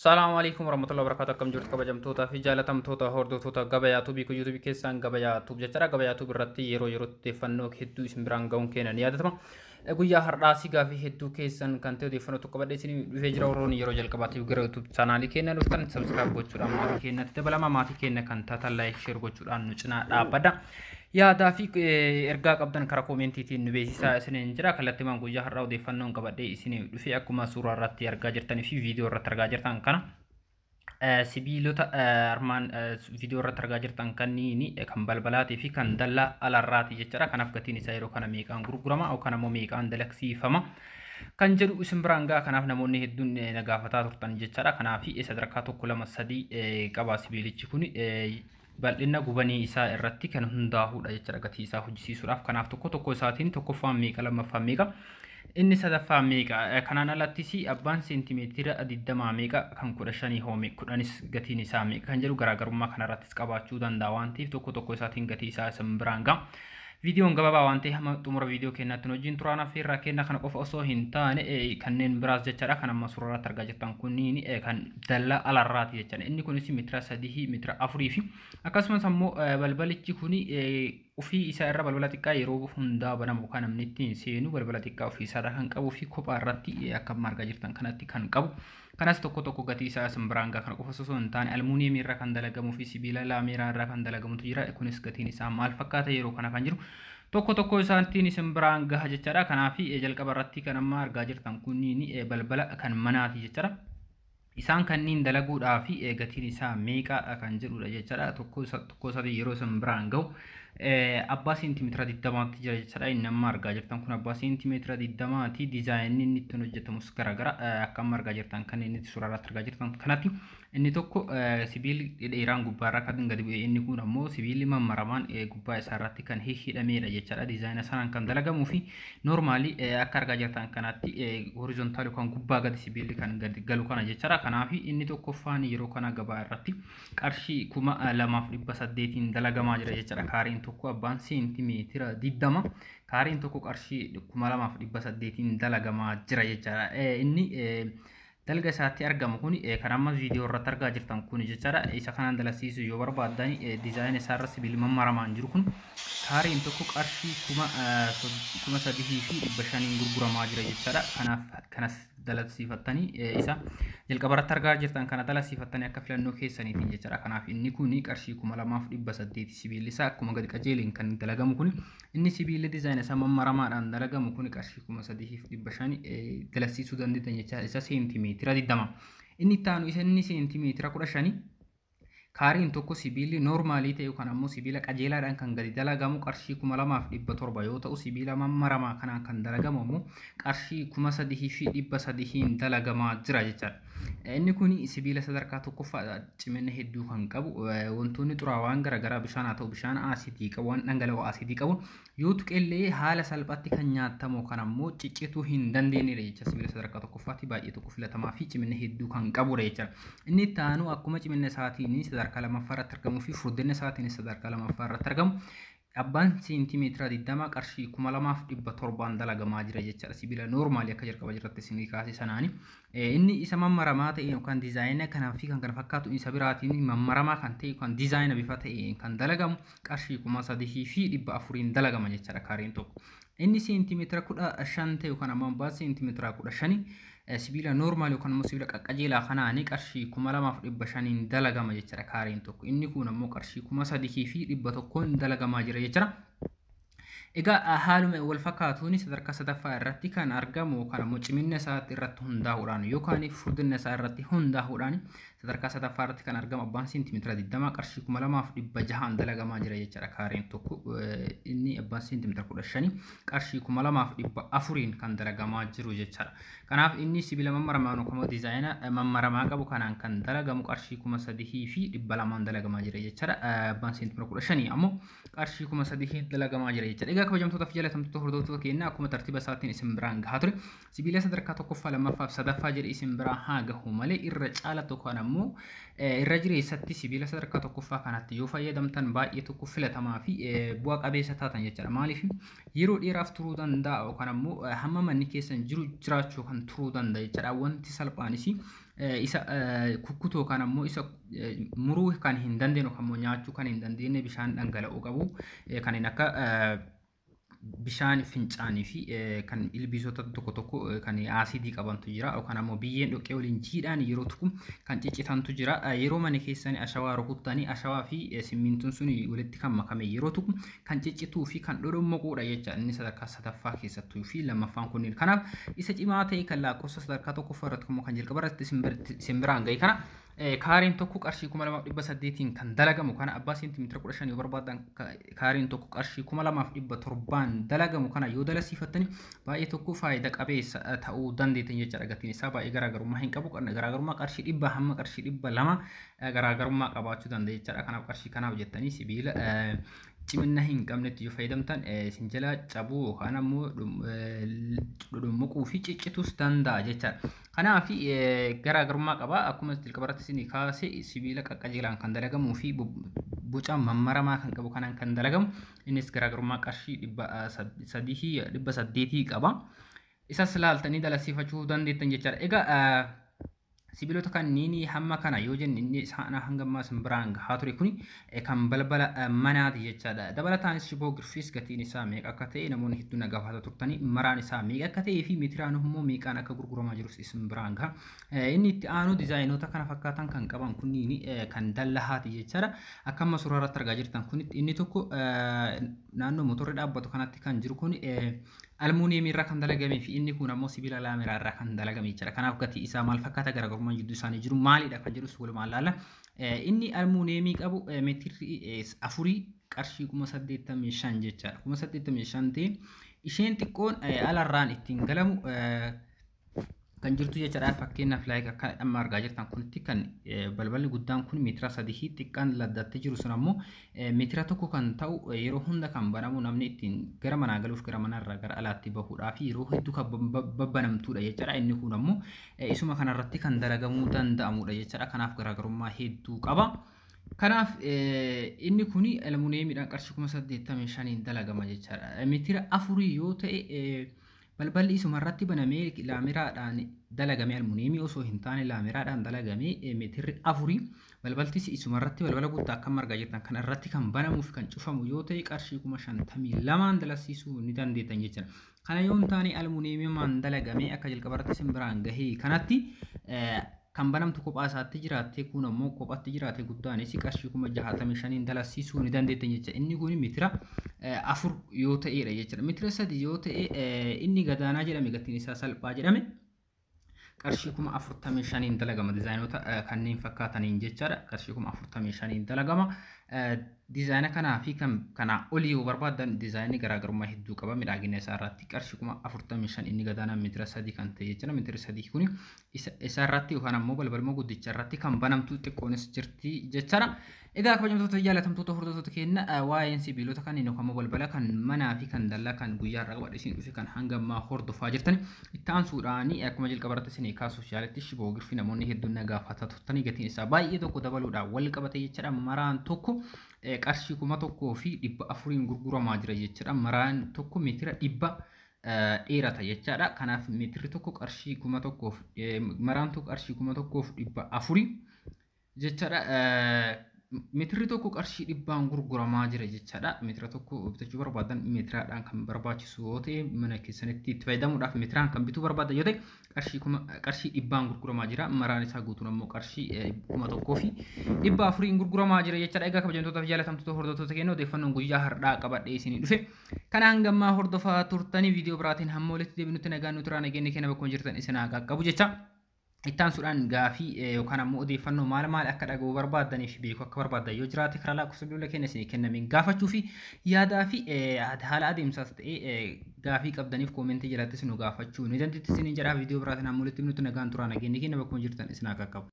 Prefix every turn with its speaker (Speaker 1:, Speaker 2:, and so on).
Speaker 1: Salaamu alaikum warahmatullahi wabarakatuh. Akkam jirtu kabajamtootaa fi jaalatamtoota hordoftoota Gabayaa Tuubii kun yuutuubii keessaan Gabayaa Tuub jechaadha. Gabayaa Tuub irratti yeroo yerootti odeeffannoo hedduu isin biraan ga'uun keenya ni yaadatama. Guyyaa har'aa si gaafii hedduu keessan kan ta'e odeeffannoo tokko qabadhee isin dhufee jira. Warroonni yeroo jalqabaatiif gara yuutuub chaanaalii keenya dhuftan subscribe gochuudhaan maatii keenyatti dabalama. Maatii keenya kan taatan like share gochuudhaan nu cinaa dhaabbadha. Yaadaa fi ergaa qabdan karaa koomentiitiin nu beeksisaa isiniin jira. Kallattiimaan guyyaa har'aa odeeffannoon qabadhee isin dhufee akkuma suuraa irratti argaa jirtanii fi viidiyoo irratti argaa jirtan kana sibiilota armaan viidiyoo irratti argaa jirtan kanniin kan balbalaatii fi kan dallaa alarraati jechaadha. Kanaaf gatiin isaa yeroo kana meeqaan gurgurama yookaan ammoo meeqaan dalagsiifama kan jedhu isin biraan ga'a. Kanaaf namoonni hedduun na gaafataa turtan jechaadha. Kanaaf sadarkaa 1 2 3 qaba sibiilichi kun bal'ina gubanii isaa irratti kan hundaa'uudha jechaadha gatii isaa hojjisiisuudhaaf. Kanaaf tokko tokko isaatiin tokkoffaan meeqa, lammaffaan meeqa, inni sadaffaan meeqa, kanaan alattis abbaan seentimeetira 20 meeqa, kan 15 hoo meeqa, 10s gatiin isaa meeqa kan jedhu garaagarummaa kanarrattis qabaachuu danda'a waan ta'eef tokko tokko isaatiin gatii isaa isin biraan ga'a. Viidiyoon gabaabaa waan ta'eef hamma xumura viidiyoo keenyaatti wajjin turaan affeerraa kenna. Kana qofa osoo hin taane kanneen biraas jechaadha. Kan amma suuraa irratti argaa jirtan kunniin kan dallaa alarraati jechaadha. Inni kunis meetira 3, meetira 4 fi akkasumas ammoo balbalichi kun ofii isaa irra balbala xiqqaa yeroo hundaa banamu kan namni ittiin seenu balbala xiqqaa ofii isaa irra kan qabuu fi kophaa irratti akka amma argaa jirtan kanatti kan qabu. Kanas tokko tokko gatii isaa isin biraan ga'a. Kana qofa osoo hin taane almuuniyeemii irra kan dalagamuu fi sibiila laameeraa irraa kan dalagamutu jira. Kunis gatiin isaa maal fakkaata yeroo kana kan jiru tokko tokko isaatiin isin biraan gaha jechaadha. Kanaaf jalqaba irratti kan amma argaa jirtan kunniin balbala kan manaati jechaadha. Isaan kanneen dalaguudhaaf gatiin isaa meeqa kan jedhudha jechaadha. Tokko tokko isaatiin yeroo isin biraan gahu abbaa seentimeetira 20tti jira jechaadha. Inni amma argaa jirtan kun abbaa seentimeetira 20ti. Diizaayinni inni ittiin hojjetamus garaagara. Akka amma argaa jirtan kan inni suuraa irratti argaa jirtan kanatti inni tokko sibiilli dheeraan gubbaarraa kan gadi bu'e, inni kun ammoo sibiilli mammaramaan gubbaa isaa irratti kan hidhamedha jechaadha. Diizaayina sanaan kan dalagamuu fi noormaali akka argaa jirtan kanatti horizontaal yookaan gubbaa gadi sibiilli kan gadi galu kana jechaadha. Kanaaf inni tokkoffaan yeroo kana gabaa irratti qarshii 2800 dalagamaa jira jechaadha. Kaariin tokko abbaan seentimeetira 20 kaariin tokko qarshii 2800 dalagamaa jira jechaadha. Inni dalga isaatti argamu kun kan amma viidiyoo irratti argaa jirtan kun jechaadha. Isa kanaan dalasiisuu yoo barbaaddan diizaayina isaarra sibiilli mammaramaan jiru kun kaariin tokko qarshii 3500 gurguramaa jira jechaadha. Kanaaf kanas dalasiifattanii isa jalqaba irratti argaa jirtan kana dalasiifattanii akka filannoo keessaniitiin jechaadha. Kanaaf inni kun qarshii 2800 sibiilli isaa akkuma gadi qajeeliin kan dalagamu kun, inni sibiilli diizaayina isaa mammaramaadhaan dalagamu kun qarshii 3500 dalasiisuu dandeettan jechaadha. Isa seentimeetira 20. Inni itti aanu isa inni seentimeetira 15 kaariin tokko sibiilli noormaalii ta'e yookaan ammoo sibiila qajeelaadhaan kan gadi dalagamu qarshii 2700 yoo ta'u, sibiila mammaramaa kanaan kan dalagamu ammoo qarshii 3300 dalagamaa jira jechaadha. Inni kun sibiila sadarkaa tokkoffaa cimina hedduu kan qabu, wantoonni xuraawaan garaagaraa bishaan haa ta'u bishaan asiidii qabu, waan dhangala'oo asiidii qabu yoo tuqellee haala salphaatti kan nyaatamu kan ammoo ciccituu hin dandeenyedha jecha. Sibiila sadarkaa tokkoffaatti baay'ee tokko filatamaa fi cimina hedduu kan qabudha jechaadha. Inni itti aanu akkuma cimina isaatiin sadarkaa lammaffaa irratti argamuu fi furdina isaatiin sadarkaa lammaffaa irratti argamu abbaan seentimeetira 20 qarshii 2700 dalagamaa jira jechaadha. Sibiila noormaalii akka jalqaba jirratti isinii kaase sanaani. Inni isa mammaramaa ta'e yookaan diizaayina kanaa fi kan kana fakkaatu isa biraatiin mammaramaa kan ta'e yookaan diizaayina bifa ta'een kan dalagamu qarshii 3400 dalagama jechaadha kaariin tokko. Inni seentimeetira 15 ta'e yookaan ammoo abbaan seentimeetira 15 sibiila noormaal yookaan immoo sibiila qaqqajeelaa kanaani qarshii 2500 dalagama jechaadha kaariin tokko. Inni kun ammoo qarshii 3100 dalagamaa jira jechaadha. Egaa haaluma wal fakkaatuun sadarkaa sadaffaa irratti kan argamu yookaan ammoo cimina isaa irratti hundaa'uudhaan yookaan furdina isaa irratti hundaa'uudhaan sadarkaa sadaffaa irratti kan argamu abbaan seentimeetira 20 qarshii 2600 dalagamaa jira jechaadha kaariin tokko. Inni abbaan seentimeetira 15 qarshii 2400 kan dalagamaa jiru jechaadha. Kanaaf inni sibiila mammaramaa yookaan diizaayina mammaramaa qabu kanaan kan dalagamu qarshii 3200 dalagamaa jira jechaadha. Abbaan seentimeetira 15 ammoo qarshii 3000 dalagamaa jira jechaadha. Egaa kabajamtoota fi jaalatamtoota hordoftoota keenya, akkuma tartiiba isaatiin isin biraan gahaa ture sibiila sadarkaa tokkoffaa, lammaffaa fi sadaffaa jedhe isin biraan haa gahu malee irra caala tokkoon ammoo irra jireessatti sibiila sadarkaa tokkoffaa kanatti yoo fayyadamtan baay'ee tokko filatamaa fi bu'a qabeessa taatan jechaadha. Maaliif yeroo dheeraaf turuu danda'a yookaan ammoo hamma manni keessan jiru jiraachuu kan turuu danda'a jechaadha. Wanti salphaanis Isa kukkutuu yookaan ammoo isa muruu kan hin dandeenye yookaan ammoo nyaachuu kan hin dandeenye bishaan dhangala'oo qabu kanneen akka bishaan fincaanii fi kan ilbiisota tokko tokko kan aasidii qabantu jira, yookaan ammoo biyyeen dhoqqee waliin jiidhaan yeroo tuqu kan ciccitantu jira. Yeroo mana keessanii ashawaa rukuttanii ashawaa fi simmintuun sun walitti kan makame yeroo tuqu kan ciccituu fi kan dhodhommoquudha jecha inni sadarkaa sadaffaa keessattuu fi lammaffaan kunniin. Kanaaf isa cimaa ta'e kan lakkoofsa sadarkaa tokkoffaa irratti immoo kan jalqaba irratti isin biraan gahe kana kaareen tokko qarshii 2800 kan dalagamu kana, abbaa seentimeetira 15 yoo barbaadan kaareen tokko qarshii 2700 dalagamu kana yoo dalasiifattani baay'ee tokko faayidaa qabeessa ta'uu dandeettan jechaadha. Gatiin isaa baay'ee garaagarummaa hin qabu. Garaagarummaa qarshii 100 hamma qarshii 200 garaagarummaa qabaachuu danda'a jechaadha. Kanaaf qarshii kanaaf jettanii sibiila cimina hin qabnetti yoo fayyadamtan isin jala cabuu yookaan ammoo dhudhummuquu fi ciccituus danda'a jechaadha. Kanaaf garaagarummaa qaba. Akkuma jalqaba irratti isin kaase sibiila qaqqajeelaan kan dalagamuu fi boca mammaramaa kan qabu kanaan kan dalagamu innis garaagarummaa qarshii 300 800 qaba. Isas laaltanii dalasiifachuu dandeettan jechaadha. Egaa sibiilota kanneen hamma kana yoo jenne inni isaan hanga ammaa isin biraan gahaa ture kuni kan balbala manaati jechaadha. Dabalataanis shiboo girfiis gatiin isaa meeqa akka ta'e namoonni hedduun na gaafata turtanii, maraan isaa meeqa akka ta'ee fi meetiraan immoo meeqaan akka gurguramaa jirus isin biraan gaha. Inni itti aanu dizaayinoota kana fakkaatan kan qaban kunniin kan dallahaati jechaadha. Akka amma suuraa irratti argaa jirtan kunitti inni tokko naannoo motorri dhaabbatu kanatti kan jiru kun almuuniyeemii irraa kan dalagamee fi inni kun ammoo sibiila laameraa irraa kan dalagame jechaadha. Kanaaf gatii isaa maal fakkaata, garaagarummaan jidduu isaanii jiru maalidha kan jedhus walumaan laalla. Inni almuuniyeemii qabu meetirri 4 qarshii 85,000 jechaadha. 85,000 ta'e isheen xiqqoon alarraan ittiin galamu kan jirtu jechaadha. Fakkeenyaaf like akka amma argaa jirtan kunitti kan balballi guddaan kun meetira 3 xiqqaan laddattee jiru sun ammoo meetira 1 kan ta'u yeroo hunda kan banamu namni ittiin gara manaa galuuf gara manarraa gara alaatti bahuudhaaf yeroo hedduu kan babbanamtuudha jechaadha. Inni kun ammoo isuma kanarratti kan dalagamuu danda'amudha jechaadha. Kanaaf garaagarummaa hedduu qaba. Kanaaf inni kun almuuniyeemiidhaan qarshii 85,000 dalagama jechaadha. Meetira 4 yoo ta'e balballi isuma irratti banamee laameraadhaan dalagamee, almuuniyeemii osoo hin taane laameraadhaan dalagamee, meetirri 4 balbaltis isuma irratti balbala guddaa akka argaa jirtan kan irratti kan banamuu fi kan cufamu yoo ta'e qarshii 52,000 dalasiisuu ni dandeettan jechuudha. Kana yoo hin taane almuuniyeemiimaan dalagamee akka jalqaba irratti isin biraan gahee kanatti kan banamtu kophaa isaatti jiraattee kun ammoo kophaatti jiraate guddaanis qarshii 65,000 dalasiisuu ni dandeettan jecha. Inni kun meetira 4 yoo ta'edha jechuudha. Meetira 3 yoo ta'e inni gadaanaa jedhame gatiin isaa salphaa jedhame qarshii 45,000 dalagama dizaayinoota kanneen fakkaataniin jechaadha. Qarshii 45,000 dalagama. Dizaayina kanaa fi kan kanaa olii yoo barbaadan dizaayinii garaagarummaa hedduu qaba miidhagina isaa irratti qarshii 45,000 inni gadaanaa meetira 3 kan ta'e jechuudha. Meetira 3 kun isa irratti yookaan ammoo balbalma guddicha irratti kan banamtu xiqqoonis jirti jechaadha. Egaa kabajamtoota jaallatamtoota hordoftoota keenya, waa'een sibiilota kanneen yookaan ammoo balbala kan manaa fi kan dallaa kan guyyaa irraa qabadhe isin dhufe kan hanga ammaa hordofaa jirtan, itti aansuudhaan akkuma jalqaba irratti isin kaasuuf yaaletti shiboo girfii namoonni hedduun na gaafataa turtanii gatiin isaa baay'ee tokko dabaluudhaan wal qabate jechaadha. Maraan tokko qarshii 1400 gurguramaa jira jechaadha. Maraan tokko meetira 100 dheerata jechaadha. Kanaaf meetirri tokko qarshii 1000, maraan tokko qarshii 1400 jechaadha. Meetirri tokko qarshii 100 gurguramaa jira jechaadha. Meetira tokko bitachuu barbaadan meetiraadhaan kan barbaachisu yoo ta'e, mana keessanitti itti fayyadamuudhaaf meetiraan kan bituu barbaadan yoo ta'e qarshii 100 gurguramaa jira. Maraan isaa guutuun ammoo qarshii 1400 gurguramaa jira jechaadha. Egaa kabajamtoota fi jaallatamtoota hordoftoota keenya, odeeffannoon guyyaa har'aa qabadhee isinii dhufe kana hanga ammaa hordofaa turtanii, viidiyoo biraatiin hamma walitti deebinutti nagaan nu turaa, nageenya keenya bakkuma jirtan isin haa qaqqabu jecha. Itti aansuudhaan gaafii yookaan ammoo odeeffannoo maal maal akka dhaga'uu barbaaddanii fi beekuu akka barbaaddan yoo jiraate karaa lakkoofsa bilbila keenya isinii kennameen gaafachuu fi yaadaa fi haala adeemsaas ta'ee gaafii qabdaniif koomentii jalattis nu gaafachuu ni dandeettu isiniin jedha. Viidiyoo biraatiin hamma walitti deebinutti nagaan turaa, nageenya keenya bakkuma jirtan isin haa qaqqabu.